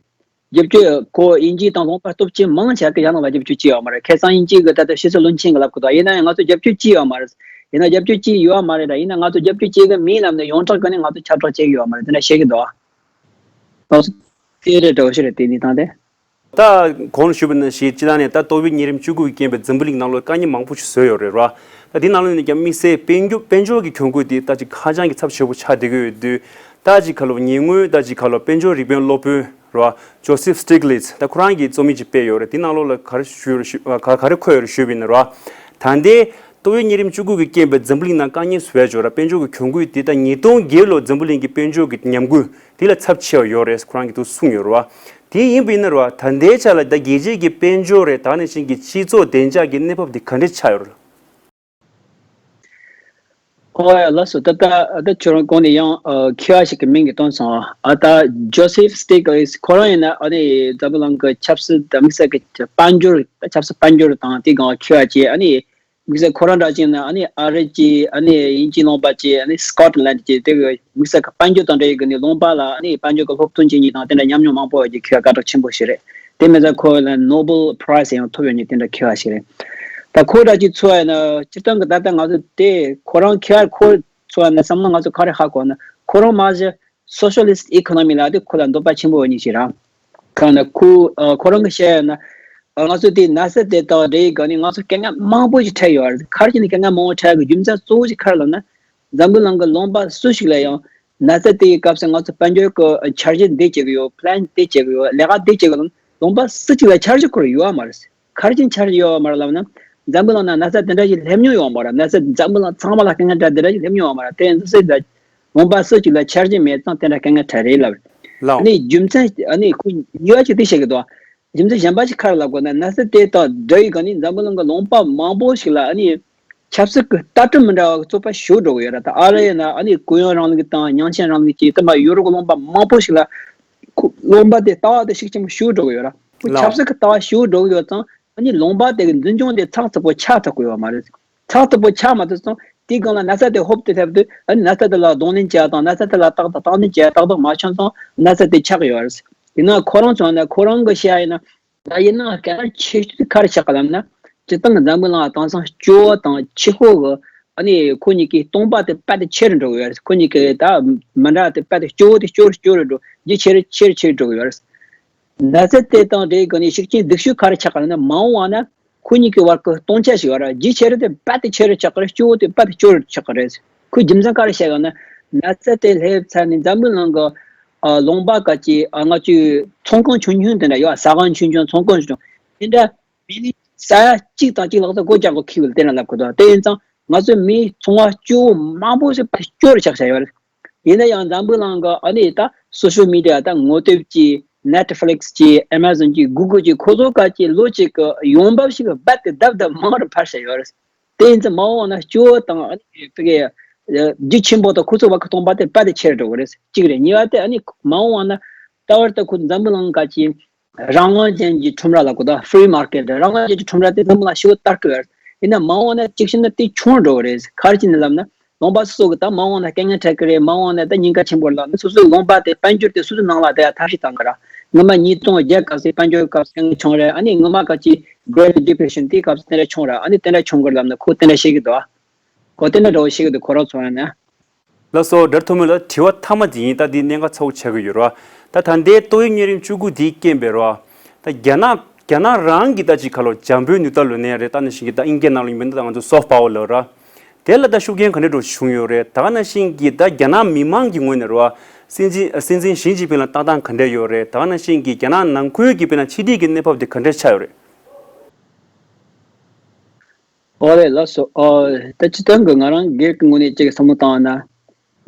རྒྱབ་སྐྱོར་ཁོ་དབྱིན་ཇི་དང་ལུང་པ་སྟོབས་ཆེན་མང་ཆེ་གི་རྒྱ་ནག་ལ་རྒྱབ་སྐྱོར་ཅི་ཡོད་མ་རེད། ཁ་སང་དབྱིན་ཇི་གི་ད་ལྟ་ཕྱི་སྲིད་བློན་ཆེན་གི་ལབ་གི་འདུག་ཡིན་ན་ཡང་ང་ཚོ་རྒྱབ་སྐྱོར་ཅི་ཡོད་མ་རེད། ཡིན་ན་རྒྱབ་སྐྱོར་ཅི་ཡོད་མ་རེད་ད་ཡིན་ན་ང་ཚོ་རྒྱབ་སྐྱོར་ཅི་གི་མིན་ལབ་ནས་ཡོངས་གྲགས་གི་ནས་ང་ཚོ་ཁྱབ་བསྒྲགས་བྱེད་གི་ཡོད་མ་རེད་དེ་འདྲ་བཤད་གི་འདུག་ད་སོ་དེ་རེད་འདྲ་བོ་ཞིག་རེད་དེ་གནས་སྟངས་དེ། ད་གོང་ཞུས་པ་ནང་བཞིན་སྤྱི་བཏང་ནས་ད་ཏོག་དབྱིབས་གཉན་རིམས་བཅུ་དགུ་གི་རྐྱེན་པས་འཛམ་བུ་གླིང་ནང་ལོགས་དཀའ་ངལ་མང་པོ་ཞིག་བཟོས་ཡོད་རེད་ར། ད་དེ་ནང་ལོགས་ནས་ཀྱང་དམིགས་བསལ་དཔལ་འབྱོར་དཔལ་འབྱོར་གྱི་གྱོང་གུད་དེ་ད་ཅིག་ཧ་ཅང་གི་ཚབས་ཆེ་པོ་ཆགས་བསྡད་ཀྱི་ཡོད་དུས། ད་ཅིག་ཁ་ལོ་ཉེ་སྔོན་ད་ཅིག་ཁ་ལོ་དཔལ་འབྱོར་རིག་པའི་སློབ་དཔོན་ར་ཇོ་སེབ་སི་ཊི་གི་ལིཊ་ད་ཁོ་རང་གིས་རྩོམ་ཡིག་ཅིག་སྤེལ་ཡོད་རེད། དེ་ནང་ལོགས་ལ་ག་རེ་ཞུས་རེད་ཞུ་ག་ག་རེ་འཁོད་ཡོད་རེད་ཞུས་པ་ཡིན་ན་ར། ད་ལྟའི་ཏོག་དབྱིབས་གཉན་རིམས་བཅུ་དགུ་གི་རྐྱེན་པས་འཛམ་བུ་གླིང་ནང་དཀའ་ངལ་བཟོས་བྱུང་ར། དཔལ་འབྱོར་གྱི་གྱོང་གུད་དེ་ད་ཉིས་སྟོང་བརྒྱད་ལོ་འཛམ་བུ་གླིང་གི་དཔལ་འབྱོར་གྱི་ཉམས་རྒུད་དེ་ལ་ཚབས་ཆེ་བ་ཡོད་རེད་ཁོ་རང་གིས་འདུག་གསུངས་ཡོད་རེད་བ། དེ་ཡིན་པ་ཡིན་ན་རེད་བ། ད་ལྟའི་ཆ་ལ་ད་རྒྱལ་སྤྱིའི་གི་དཔལ་འབྱོར་རེད་ད་ག་ནང་བཞིན་གྱི་སྤྱི་ཚོགས་བདེ་འཇགས་ཀྱི་གནས་བབ་དེ་ག་འདྲས་ཆགས་ཡོད་རེད། ཨོ་ཡ་ལགས་སོ། ད་ལྟ་ད་ཁྱོད་རང་གོང་ནས་ཡང་ཨ་མཁས་པ་ཞིག་གི་མིང་གི་བཏོན་སོང་ཨ། ད་ཇོ་སེབ་སི་ཊི་གི་ལིཊ་ཁོ་རང་ཡིན་ན་ཨ་ནི་འཛམ་བུ་གླིང་གི་ཆབ་སྲིད་དང་དམིགས་བསལ་གྱི་དཔལ་འབྱོར་ཆབ་སྲིད་དཔལ་འབྱོར་དང་དེ་སྒང་མཁས་པ་བྱས་ཨ་ནི། དམིགས་བསལ་ཁོ་རང་འདྲ་ཅིག་ན་ཨ་ནི་ཨ་རི་གྱི་ཨ་ནི་དབྱིན་ཇིའི་ལུང་པ་གྱི་ཨ་ནི་སི་ཀོ་ཊི་ལན་གྱི་དེ་གི་དམིགས་བསལ་གྱི་དཔལ་འབྱོར་དང་འབྲེལ་ཡོད་ཀྱི་ནི་ལུང་པ་ལ་ཨ་ནི་དཔལ་འབྱོར་གྱི་སློབ་སྟོན་བྱེད་མཁན་དང་དེ་འདྲ་ཉམས་མྱོང་མང་པོ་ཡོད་ཀྱི་མཁས་པ་སྐད་གྲགས་ཆེན་པོ་ཞིག་རེད། དེ་མིན་ཙང་ཁོ་ལ་ནོ་བེལ་པ་རའི་ཛི་ཡང་ཐོབ་ཡོད་མཁན་དེ་འདྲ་མཁས་པ་ཞིག་རེད། ད་ཁོ་འདྲ་ཅིག་ཚོ་ཡ་ན་སྤྱིར་བཏང་གི་ད་ལྟ་ང་ཚོ་དེ་ཁོ་རང་མཁས་པ་ཁོ་ཚོ་ཡ་ན་བསམ་བློ་ང་ཚོ་ག་རེ་ཧ་གོ་ན་ཁོ་རང་མ་གཞི་སོ་ཤ་ལི་སི་ཊི་ཨི་ཀོ་ནོ་མི་ལ་དེ་ཁོ་ལ་འདོད་པ་ཆེན་པོ་ཡོད་མཁན་ཞིག་རེད། གང་ན་ཁོ་ཨ་ཁོ་རང་གི་བཤད་ཡོད་ན། ཨ་ང་ཚོ་དེ་ན་ཚ་དེ་དང་འབྲེལ་ཡོད་སྒང་ནས་ང་ཚོ་དཀའ་ངལ་མང་པོ་ཞིག་འཕྲད་ཡོད་རེད། ག་རེ་བྱས་ནས་དཀའ་ངལ་མང་པོ་འཕྲད་ཡོད་གི་རྒྱུ་མཚན་གཙོ་བོ་ཞིག་ག་རེ་ལབ་ན། འཛམ་བུ་གླིང་གི་ལུང་པ་སུ་ཞིག་ལ་ཡང་ན་ཚ་དེ་ཡི་སྐབས་སུ་ང་ཚོ་དཔལ་འབྱོར་གྱི་འཆར་གཞི་འདི་བྱེད་གི་ཡོད། པི་ལན་འདི་བྱེད་གི་ཡོད། ལས་ཀ་འདི་བྱེད་གི་ཡོད། ལུང་པ་སུ་གཅིག་ལ་འཆར་གཞི་ཁོ་རང་ཡོད་མ་རེད། ག་རེ་བྱས་ནས་འཆར་གཞི་ཡོད་མ་རེད་ལབ་ན། འཛམ་བུ་གླིང་ན་ན་ཚ་དེ་འདྲ་ཞིག་སླེབས་མྱོང་ཡོད་མ་རེད། ན་ཚ་འཛམ་བུ་གླིང་ཚང་མ་ལ་དཀའ་ངལ་འཕྲད་དེ་འདྲ་ཞིག་སླེབས་མྱོང་ཡོད་མ་རེད། དེ་ཡིན་ཙང་སུ་ལ་ལུང་པ་སུ་གཅིག་ལ་འཆར་གཞི་མེད་ཙང་དེ་འདྲ་དཀའ་ངལ་འཕྲད་རེད་ལབ། ལགས། ཨ་ནི་རྒྱུ་མཚན་ཨ་ནི་ཁོ་ཉེས་པ་ཅིག་དེ་བཤད་གི་འདུག་རྒྱུ་མཚན་གཞན་པ་ཞིག་ག་རེ་ལབ་དགོས་ན་ན་ཚ་དེ་དང་འབྲེལ་ཡོད་སྒང་ནས་འཛམ་བུ་གླིང་གི་ལུང་པ་མང་པོ་ཞིག་ལ་ཨ་ནི་ཆབ་སྲིད་ཀྱི་ལྟ་གྲུབ་མི་འདྲ་བ་གི་རྩོད་པ་ཞེ་པོ་འགྲོ་གི་ཡོད་རེད། ད་ཨ་རི་ཡིན་ན་ཨ་ནི་གུ་ཡངས་རིང་ལུགས་དང་ཉམས་ཞན་རིང་ལུགས་ཀྱི་དེ་མ་ཡོ་རོབ་ཀྱི་ལུང་པ་མང་པོ་ཞིག་ལ་ཁོ་ལུང་པ་དེ་ལྟ་བ་དེ་ཤུགས་ཆེན་པོ་ཞེ་པོ་འགྲོ་གི་ཡོད་རེད། ཁོ་ལགས། ཆབ་སྲིད་ཀྱི་ལྟ་བ་ཞེ་པོ་འགྲོ་གི་ཡོད་ཙང་ཨ་ནི་ལུང་པ་དེ་གི་འཛིན་སྐྱོང་དེ་ཚགས་ཚུད་པོ་ཆགས་ཐུབ་ཀྱི་ཡོད་མ་རེད། ཚགས་ཚུད་པོ་ཆགས་མ་ཐུབ་ཙང་དེའི་སྒང་ལ་ན་ཚ་དེ་ཧོབ་སྟེ་སླེབས་དུས་ཨ་ནི་ན་ཚ་དེ་ལ་གདོང་ལེན་བྱེད་ཡ་དང་ན་ཚ་དེ་ལ་ཏག་ཏག་དང་ལེན་བྱེད་ཡ་ཏག་ཏག་མ་བྱུང་ཙང་ན་ཚ་དེ་ཆགས་ཡོད་རེད། ཡིན་ན་ཁོ་རང་ཚོ་ན་ཁོ་རང་གི་བཤད་ཡ་ཡིན་ན། ད་ཡིན་ན་གལ་ཆེ་ཤོས་ག་རེ་ཆགས་ཀ་ལབ་ན། སྤྱིར་བཏང་གི་འཛམ་བུ་གླིང་ལ་དེང་སང་སྐྱོ་བོ་དང་ཕྱུག་པོ་གི་ཨ་ནི་ཁོ་གཉིས་ཀྱི་སྟོང་པ་དེ་རྦད་དེ་ཆེ་རུ་འགྲོ་གི་ཡོད་རེད། ཁོ་གཉིས་ཀྱི་ད་མི་འདྲ་དེ་རྦད་དེ་སྐྱོ་བོ་དེ་སྐྱོ་རུ་སྐྱོ་རུ་འགྲོ་རྒྱུ་ཆེ་རུ་ཆེ་རུ་ཆེ་རུ་འགྲོ་གི་ཡོད་རེད། ན་ཚ་དེ་དང་འབྲེལ་གི་ནི་ཤུགས་རྐྱེན་སྡུག་ཤོས་ག་རེ་ཆགས་ཀ་ལབ་ན་མ་འོངས་པ་ན་ཁོ་གཉིས་ཀྱི་བར་གྱི་སྟོང་ཆ་ཞིག་ཡོད་རེད། རྒྱུ་ཆེ་རུ་དེ་རྦད་དེ་ཆེ་རུ་ཆགས་ཀྱི་རེད། སྐྱོ་བོ་དེ་རྦད་དེ་སྐྱོ་རུ་ཆགས་ཀྱི་རེད། ཁོའི་རྒྱུ་མཚན་ག་རེ་བཤད་ཀ་ན་ན་ཚ་དེ་སླེབས་ཚར་ནས་འཛམ་བུ་གླིང་གི་ཨ་ལུང་པ་ག་ཅིག་ཨ་ང་ཚོའི་ཚོང་ཁང་ཆུང་ཆུང་དེ་འདྲ་ཡོད། ཟ་ཁང་ཆུང་ཆུང་ཚོང་ཁང་ཆུང་ཆུང་དེ་འདྲ། མི་ནི་ས་ཡ་གཅིག་དང་གཅིག་ལྷག་ཙམ་སྒོ་རྒྱག་དགོས་ཁེལ་བ་དེ་འདྲ་ལབ་དགོས་འདུག་དེ་ཡིན་ཙང་ང་ཚོའི་མིའི་ཚོང་བ་སྐྱོ་བོ་མང་པོ་ཞིག་ཕར་སྐྱོ་རུ་ཆགས་བཞག་ཡོད་རེད། ཡིན་ན་ཡང་འཛམ་བུ་གླིང་གི་ཨ་ནི་ད་སོ་ཤལ་མི་ཌི་ཡ་ད་ངོ་དེབ་ཀྱི་ནེ་ཊི་ཕི་ལིག་སི་ཀྱི་ཨེ་མ་ཟོན་གྱི་གུ་གལ་གྱི་ཁོ་ཚོ་ག་ཅིག་ལོ་གཅིག་གི་ཡོང་འབབ་ཞིག་རྦད་དེ་ལྡབ་ལྡབ་མང་རུ་འཕར་བཞག་ཡོད་རེད། དེ་ཡིན་ཙང་མ་འོངས་ན་སྐྱོ་བོ་དང་ཨ་ནི་ཕ་གི་རྒྱུ་ཆེན་པོ་དང་ཁོ་ཚོ་བར་གྱི་སྟོང་པ་དེ་རྦད་དེ་ཆེ་རུ་འགྲོ་གི་རེད། གཅིག་རེད། གཉིས་པ་དེ་ཨ་ནི་མ་འོངས་ན་ད་བར་དུ་ཁོ་འཛམ་བུ་གླིང་ག་ཅིག་རང་དབང་ཅན་གྱི་ཁྲོམ་ར་ལ་གོ་ད་ཧྥི་རི་མར་ཀེཊ་རང་དབང་ཅན་གྱི་ཁྲོམ་ར་དེ་འཛམ་བུ་གླིང་ཞེ་པོ་དར་གི་ཡོད། ཡིན་ན་མ་འོངས་ན་གཅིག་བྱས་ན་དེ་ཆུང་འགྲོ་གི་རེད། ག་རེ་བྱས་ནས་ལབ་ན་ལུང་པ་སོ་སོ་གི་ད་མ་འོངས་ན་དཀའ་ངལ་འཕྲད་གི་རེད། མ་འོངས་ན་ད་ཉེན་ཁ་ཆེན་པོ་ལབ་ན་སོ་སོའི་ལུང་པ་དེ་དཔལ་འབྱོར་དེ་སོ་སོའི་ནང་ལ་དེ་ཐབས་ཤེས་བཏང་གི་ར། སྔོན་མ་ཉིས་སྟོང་བརྒྱད་སྐབས་སུ་དཔལ་འབྱོར་སྐབས་སུ་དཀའ་ངལ་བྱུང་རེད། ཨ་ནི་སྔོན་མ་ག་ཅིག་Great Depression དེའི་སྐབས་སུ་དེ་འདྲ་བྱུང་ར། ཨ་ནི་དེ་འདྲ་བྱུང་གི་རེད་ལབ་ན་ཁོ་དེ་འདྲ་བཤད་གི་འདུག་ཨ། ཁོ་དེ་འདྲ་འདྲ་བོ་བཤད་གི་འདུག་ཁོ་རང་ཚོ་ཡང་ན། ལགས་སོ། ཌོག་ཊར་ཐོ་མི་ལ་དྲི་བ་མཐའ་མ་དེ་ཡིན། ད་འདི་གནད་འགག་ཚ་བོ་ཆགས་ཀྱི་ཡོད་རེད་བ། ད་ད་ལྟའི་ཏོག་དབྱིབས་གཉན་རིམས་བཅུ་དགུ་འདིའི་རྐྱེན་པས་རེད་བ། ད་རྒྱ་ནག་རྒྱ་ནག་རང་གི་ད་ཅིག་ཁ་ལོ་འཇམ་པོའི་ནུས་རྩལ་ལོ་ནས་རེད། ད་ནང་བཞིན་གྱི་ད་ཨིན་སྐད་ནང་ལ་ཡིན་པ་ཡིན་ན་ད་ང་ཚོ་སོཕ་པ་ཝར་ལབ་ར། དེ་ལ་ད་ཤུགས་རྐྱེན་ག་འདྲ་འགྲོ་བྱུང་ཡོད་རེད། ད་ག་ནང་བཞིན་གྱི་ད་རྒྱ་ནག་མི་མང་གི་ངོས་ནས་རེད་བ། སྲིད་འཛིན་སྲིད་འཛིན་ཞི་ཅིན་ཕིང་ལ་ལྟ་སྟངས་ག་འདྲ་ཡོད་རེད། ད་ག་ནང་བཞིན་གྱི་རྒྱ་ནག་ནང་ཁུལ་གྱི་དཔེར་ན་ཕྱི་འབྲེལ་གྱི་གནས་བབ་དེ་ག་འདྲ་ཆགས་ཡོད་རེད། ཨོ་རེད་ལགས་སོ། ཨོ་ད་སྤྱིར་བཏང་གི་ང་རང་སྒེར་གྱི་ངོས་ནས་གཅིག་བསམ་བློ་བཏང་བ་ན།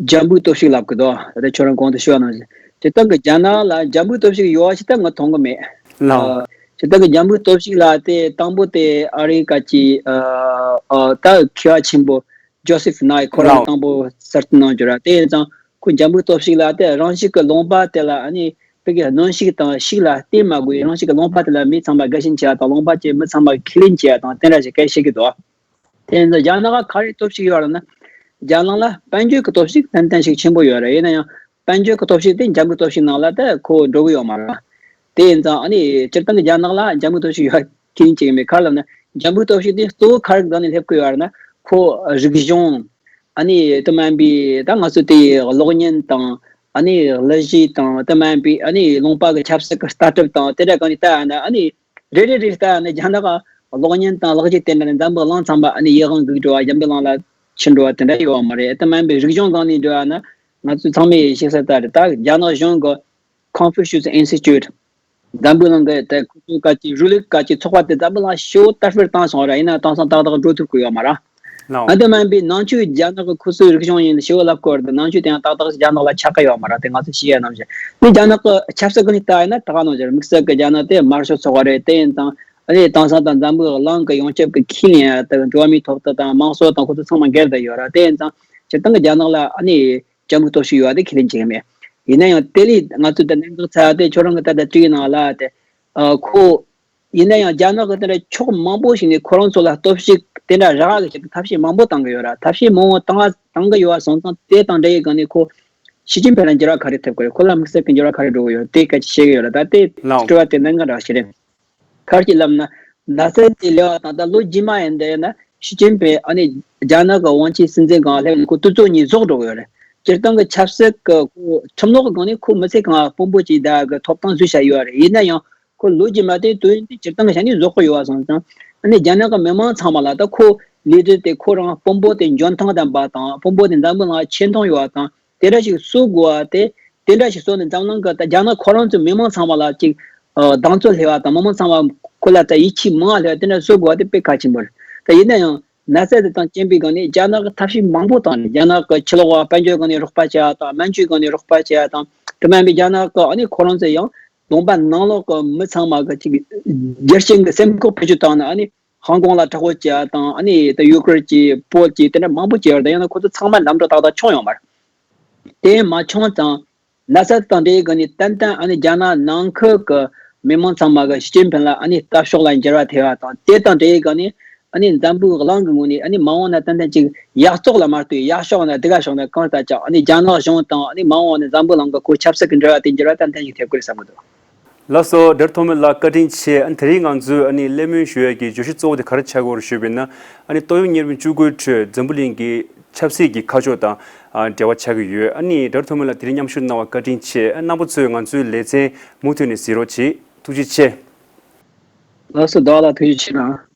འཇམ་པོའི་སྟོབས་ཤུགས་ལབ་གི་འདུག་ད་ལྟ་ཁྱོད་རང་གོང་དུ་ཞུས་པ་ནང་བཞིན་སྤྱིར་བཏང་གི་རྒྱ་ནག་ལ་འཇམ་པོའི་སྟོབས་ཤུགས་ཡོད་པ་ཞིག་ད་ང་མཐོང་གི་མེད། ལགས། ཨོ། དེ་དག་གི་འཇམ་བུའི་སྟོབས་ཤུགས་ལ་དེ་དང་པོ་དེ་ཨ་རིའི་སྐད་ཀྱི་ཨ་ཨ་ད་མཁས་པ་ཆེན་པོ་ཇོ་སེ་ཕི་ནའི་ཁོ་རང་ལའོ། དང་པོ་གསར་གཏོད་གནང་རྒྱུ་ར། དེ་ཡིན་ཙང་ཁོ་འཇམ་བུའི་སྟོབས་ཤུགས་ལ་དེ་རང་བཞིན་གྱི་རླུང་པ་དེ་ལ་ཨ་ནི་བོད་ཀྱི་གནོན་ཤུགས་དང་ཤུགས་ལ་བརྟེན་མ་དགོས། རང་བཞིན་གྱི་རླུང་པ་དེ་ལ་མི་ཚང་མ་དགའ་ཞེན་བྱེད་ཡ་དང་རླུང་པ་དེ་མི་ཚང་མ་ཁས་ལེན་བྱེད་ཡ་དང་དེ་འདྲ་ཞིག་སྐད་བཤད་ཀྱི་འདུག་དེ་ཡིན་ཙང་རྒྱ་ནག་ག་རེ་སྟོབས་ཤུགས་ཡོད་རེད་ན། རྒྱ་ནག་ལ་དཔལ་འབྱོར་གྱི་སྟོབས་ཤུགས་ཏན་ཏན་ཞིག་ཆེན་པོ་ཡོད་རེད། ཡིན་ན་ཡང་དཔལ་འབྱོར་གྱི་སྟོབས་ཤུགས་དེ་འཇམ་གྱི་སྟོབས་ཤུགས་ནང་ལ་ད་ཁོ་འགྲོ་གི་ཡོད་མ་རེད། དེ་ཡིན་ཙང་ཨ་ནི་སྤྱིར་བཏང་གི་རྒྱ་ནག་ལ་འཇམ་གྱི་སྟོབས་ཤུགས་ཡོད་མཁན་ཅིག་མེད། ག་རེ་ལབ་ན་འཇམ་གྱི་སྟོབས་ཤུགས་དེ་གཙོ་བོ་ག་རེ་གི་སྒང་ནས་སླེབས་ཀྱི་ཡོད་རེད་ན། ཁོ་རིག་གཞུང་། ཨ་ནི་དེ་མིན་པའི་ད་ང་ཚོ་དེ་གློག་བརྙན་དང་ཨ་ནི་གླུ་གཞས་དང་དེ་མིན་པའི་ཨ་ནི་ལུང་པ་གི་ཆབ་སྲིད་ཀྱི་ལྟ་གྲུབ་དང་དེ་འདྲ་གང་ནས་ལྟ་ཡ་ན་ཨ་ནི། རེ་རེ་རེ་ལྟ་ཡ་ན་རྒྱ་ནག་གློག་བརྙན་དང་ལག་རྗེས་དེ་འདྲ་ནི་འཛམ་བུ་གླིང་ཚང་མ་ཨ་ནི་ཡིད་དབང་འགུག་འགྲོ་བ། འཛམ་བུ་གླིང་ལ་ཕྱིན་འགྲོ་བ་དེ་འདྲ་ཡོད་བ་མ་རེད། དེ་མིན་པའི་རིག་གཞུང་སྒང་ནས་འགྲོ་བ་ན་ང་ཚོས་ཚང་མས་ཤེས་གསལ་ལྟར་ད་རྒྱ་ནག་གཞུང་གི་Confucius Institute འཛམ་བུ་གླིང་གི་ད་ཁོ་ཚོའི་སྐད་ཀྱི་རུ་ལུགས་སྐད་ཀྱི་ཚོགས་པ་དེ་འཛམ་བུ་གླིང་ཞེ་པོ་དར་སྤེལ་བཏང་སོང་ར། ཡིན་ན་དེང་སང་ཏག་ཏག་འགྲོ་ཐུབ་ཀྱི་ཡོད་མ་རེད། ལའོ། ཨ་དེ་མིན་པའི་ནང་ཆོས་རྒྱ་ནག་གི་ཁུ་སུའི་རིག་གཞུང་ཡིན་ཞེ་པོ་ལབ་ཀྱི་ཡོད་རེད། ནང་ཆོས་དེ་ཡང་ཏག་ཏག་རྒྱ་ནག་ལ་ཆགས་ཀྱི་ཡོད་མ་རེད། དེ་ང་ཚོས་ཤེས་ཡ་ནང་བཞིན་ནི་རྒྱ་ནག་གི་ཆབ་སྲིད་ཀྱི་ནི་ལྟ་ཡིན་ན་ད་ག་ནང་བཞིན་དམིགས་བསལ་གྱི་རྒྱ་ནག་དེ་དམར་ཤོག་ཚོགས་པ་རེད། དེ་ཡིན་ཙང་ཨ་ནི་དེང་སང་དང་འཛམ་བུའི་གླིང་གི་ཡོངས་ཁྱབ་ཀྱི་ཁས་ལེན་ཡ་དང་འགྲོ་བ་མིའི་ཐོབ་ཐང་དང་དམངས་གཙོ་དང་ཁོ་ཚོ་ཚང་མ་འགལ་བསྡད་ཡོད་རེད། དེ་ཡིན་ཙང་སྤྱིར་བཏང་གི་རྒྱ་ནག་ལ་ཨ་ནི་ཅང་གི་སྟོབས་ཤུགས་ཡོད་པ་དེ་ཁས་ལེན་བྱེད་ཀྱི་མེད། ཡིན་ན་ཡང་དེ་ལས་ང་ཚོས་ད་གནད་འགག་ཚ་བ་དེ་ཁྱོད་རང་གི་ད་ལྟ་དྲིས་ནང་ལ་དེ་ཨ་ཁོ། ཡིན་ན་ཡང་རྒྱ་ནག་གི་དེ་འདྲ་ཕྱོགས་མང་པོ་ཞིག་ནས་ཁོ་རང་ཚོ་ལ་སྟོབས་ཤུགས་དེ་འདྲ་རག་གི་ཆེད་དུ་ཐབས་ཤེས་མང་པོ་བཏང་གི་ཡོད་ར། ཐབས་ཤེས་མང་པོ་བཏང་བཏང་གི་ཡོད་པ་སོང་ཙང་དེ་དང་འབྲེལ་ཡོད་སྒང་ནས་ཁོ་ཞི་ཅིན་ཕིང་ལ་འགྱུར་བ་ག་རེ་ཐེབས་ཀྱི་ཡོད། ཁོ་ལ་དམིགས་བསལ་གྱི་འགྱུར་བ་ག་རེ་འགྲོ་གི་ཡོད། དེ་སྐད་ཆ་བཤད་ཀྱི་ཡོད་ར། ད་དེ་ལའོ། དྲི་བ་དེ་གནད་འགག་འདྲ་ཞིག་རེད། ག་རེ་ལབ་ན་ན་ཚ་དེ་སླེབས་པ་དང་ད་ལོ་རྗེས་མ་ཡིན་དེ་ན་ཞི་ཅིན་ཕིང་ཨ་ནི་རྒྱ་ནག་གི་དབང་ཆའི་སྲིད་འཛིན་སྒང་སླེབས་ནས་ཁོ་དུས་ཚོད་གཉིས་རྫོགས་འགྲོ་གི་ཡོད་རེད། སྤྱིར་བཏང་གི་ཆབ་སྲིད་ཀྱི་ཁོ་ཁྲིམས་ལུགས་སྒང་ནས་ཁོ་མི་ཚེ་གང་དཔོན་པོ་ཅིག་ད་གི་ཐོབ་ཐང་བཟོས་བཞག་ཡོད་རེད། ཡིན་ན་ཡང་ཁོ་ལོ་རྗེས་མ་དེ་དུས་ཡུན་དེ་སྤྱིར་བཏང་གི་ཆ་ནས་རྫོགས་ཀྱི་ཡོད་པ་སོང་ཙང་ཨ་ནི་རྒྱ་ནག་གི་མི་མང་ཚང་མ་ལ་ད་ཁོ་ལས་དོན་དེ་ཁོ་རང་དཔོན་པོ་དེ་འཇོན་ཐང་ལྡན་པ་དང་དཔོན་པོ་དེ་འཛམ་བུ་གླིང་ཆེ་མཐོང་ཡོད་པ་དང་དེ་འདྲ་ཞིག་བཟོ་དགོས་པ་དེ་དེ་འདྲ་ཞིག་བཟོ་ནས་འཛམ་གླིང་གི་ད་རྒྱ་ནག་ཁོ་རང་ཚོའི་མི་མང་ཚང་མ་ལ་ཅིག་ཨ་གདེང་ཚོད་སླེབས་པ་དང་མི་མང་ཚང་མ་ཁོ་ལ་ད་ཡིད་ཆེས་མང་བ་སླེབས་པ་དེ་འདྲ་བཟོ་དགོས་པ་དེ་དཔེ་གལ་ཆེན་པོ་རེད། ད་ཡིན་ན་ཡང་ན་ཚ་དེ་དང་རྐྱེན་པས་སྒང་ནས་རྒྱ་ནག་གི་ཐབས་ཤེས་མང་པོ་བཏང་ནས་རྒྱ་ནག་གི་ཕྱི་ལོགས་པ་དཔལ་འབྱོར་སྒང་ནས་རོགས་པ་བྱེད་ཡ་དང་སྨན་བཅོས་སྒང་ནས་རོགས་པ་བྱེད་ཡ་དང་དེ་མིན་པའི་རྒྱ་ནག་གི་ཨ་ནི་ཁོ་རང་ཚོ་ཡང་ལུང་པ་ནང་ལོགས་ཀྱི་མི་ཚང་མ་གི་ཅིག་རྒྱུ་རྐྱེན་གྱི་སེམས་ཁུར་བེད་སྤྱོད་བཏང་ནས་ཨ་ནི་ཧང་ཀོང་ལ་དྲག་པོ་བྱེད་ཡ་དང་ཨ་ནི་ད་ཡུ་ཀེ་རེན་གྱི་བོད་ཀྱི་དེ་འདྲ་མང་པོ་བྱེད་ཡ་རེད། ཡང་ན་ཁོ་ཚོ་ཚང་མ་ལམ་འགྲོ་ཏག་ཏག་བྱུང་ཡོད་མ་རེད། དེ་མ་བྱུང་ཙང་ན་ཚ་དང་འབྲེལ་གི་ནི་ཏན་ཏན་ཨ་ནི་རྒྱ་ནག་ནང་ཁུལ་གྱི་མི་མང་ཚང་མ་གི་ཞི་ཅིན་ཕིང་ལ་ཨ་ནི་ལྟ་ཕྱོགས་ལ་འགྱུར་བ་ཐེབས་པ་དང་དེ་དང་འབྲེལ་གི་ནི་ཨ་ནི་འཛམ་བུའི་གླིང་གི་ངོས་ནས་ཨ་ནི་མ་འོངས་ན་ཏན་ཏན་ཅིག་ཡག་བཙོག་ལ་མ་ལྟོས་ཡག་ཕྱོགས་ན་སྡུག་ག་ཕྱོགས་ན་གང་ལྟར་ཀྱང་ཨ་ནི་རྒྱ་ནག་གཞུང་དང་ཨ་ནི་མ་འོངས་ན་འཛམ་བུའི་གླིང་གི་ཁོ་ཆབ་སྲིད་ཀྱི་འབྲེལ་བ་དེ་འགྱུར་བ་ཏན་ཏན་ཞིག་ཐེབས་ཀྱི་རེད་བསམ་གི་འདུག་ལགས་སོ། ཌོག་ཊར་ཐོ་མི་ལགས་བཀའ་དྲིན་ཆེ། ཨ་ནི་དེ་རིང་ང་ཚོས་ཨ་ནི་གླེང་མོལ་ཞུ་ཡས་ཀྱི་བརྗོད་གཞི་གཙོ་བོ་དེ་ག་རེ་ཆགས་ཀྱི་ཡོད་རེད་ཞུས་པ་ཡིན་ན། ཨ་ནི་ཏོག་དབྱིབས་གཉན་རིམས་བཅུ་དགུའི་ཁྲོད་འཛམ་བུ་གླིང་གི་ཆབ་སྲིད་ཀྱི་ཁ་ཕྱོགས་དང་ཨ་འབྲེལ་བ་ཆགས་ཀྱི་ཡོད། ཨ་ནི་ཌོག་ཊར་ཐོ་མི་ལགས་དེ་རིང་མཉམ་ཞུགས་གནང་བར་བཀའ་དྲིན་ཆེ། ཨ་རྣམ་པ་ཚོས་ང་ཚོའི་ལེ་ཚན་མུ་མཐུད་ནས་གཟིགས་རོགས་གྱིས། ཐུགས་རྗེ་ཆེ། ལགས་སོ། ཌོག་ཊར་ལགས་ཐུགས་རྗེ་ཆེ་གནང་།